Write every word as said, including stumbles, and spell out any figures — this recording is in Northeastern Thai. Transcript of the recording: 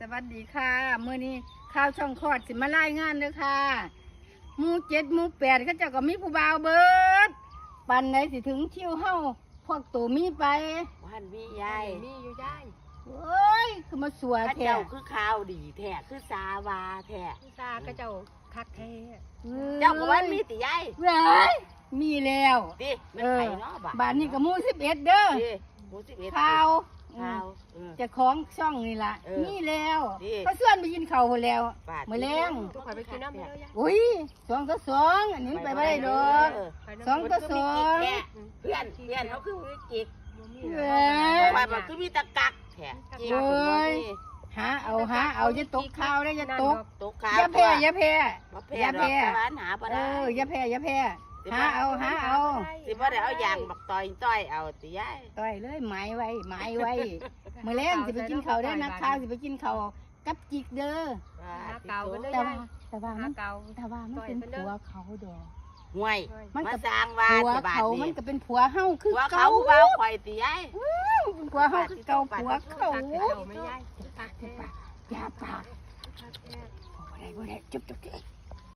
สวัสดีค่ะ มื้อนี้ข่าวช่องคลอดสิมารายงานเด้อค่ะ หมู่เจ็ดหมู่แปดเขาเจ้าก็มีผู้บ่าวเบิด ปานใดสิถึงคิวเฮา พวกโตมีไป บ่ทันมียาย มีอยู่ยาย เอ้ย คือมาสัว พระ แท้ เจ้าคือข่าวดีแท้คือสาวาแท้ อุตส่าห์ก็เจ้าคักแท้ ออ เจ้าก็ว่ามีติยาย เว้ยมีแล้ว ติมัน เออ ไผเนาะบัด บาดนี้ก็หมู่สิบเอ็ดเด้อ ติหมู่สิบเอ็ด ข่าว ข่าวเออ เจ้าของช่องนี่ล่ะ เออ มีแล้ว นี่ เขาชวนไปกินข้าวพู้นแล้ว บาด มื้อแลง ทุกคนไปกินน้ำแล้วยาย อุ้ยสองต่อสอง อันนี้มันไปบ่ได้ดอก เออ สองต่อสอง แท้เพื่อนเพื่อนเขาคือวิกฤต เอ้ย ว่ามันคือมีตะกักแท้ โอ้ย หาเอาหาเอาอย่าตกข่าวเด้ออย่าตก ตกข่าว อย่าแพ้อย่าแพ้ บ่แพ้ อย่า ด แพ้ อกแต่ว่าหาบ่ เอ ได้ ออย่าแพ้อย่าแพ้ หาเอาหาเอา สิบ่ได้เอายางบักต่อยต่อยเอาติยาย ต่อยเลยหมายไว้หมายไว้มื้อแลงสิไปกินข้าวเด้อนักข่าวสิไปกินข้าวกับจิกเด้อ หาเก่ากันเด้อ แต่ ยา ว่าย แต่ว่า หา มัน เก่า แต่ว่ามันเป็นผัวเขาดอก ห่วย มัน มา ก็ สร้างว่า ผัว แต่บาด เขา นี่ มันก็เป็นผัวเฮาคือ ผัว เก่า เขาผู้บ่าวข่อยติยาย เป็นผัวเฮาคือเก่าผัวเขา คักแท้ไม่ยายคักแท้ อย่าปาก คักแท้ บ่ได้บ่ได้จุ๊บจุ๊บจุ๊บ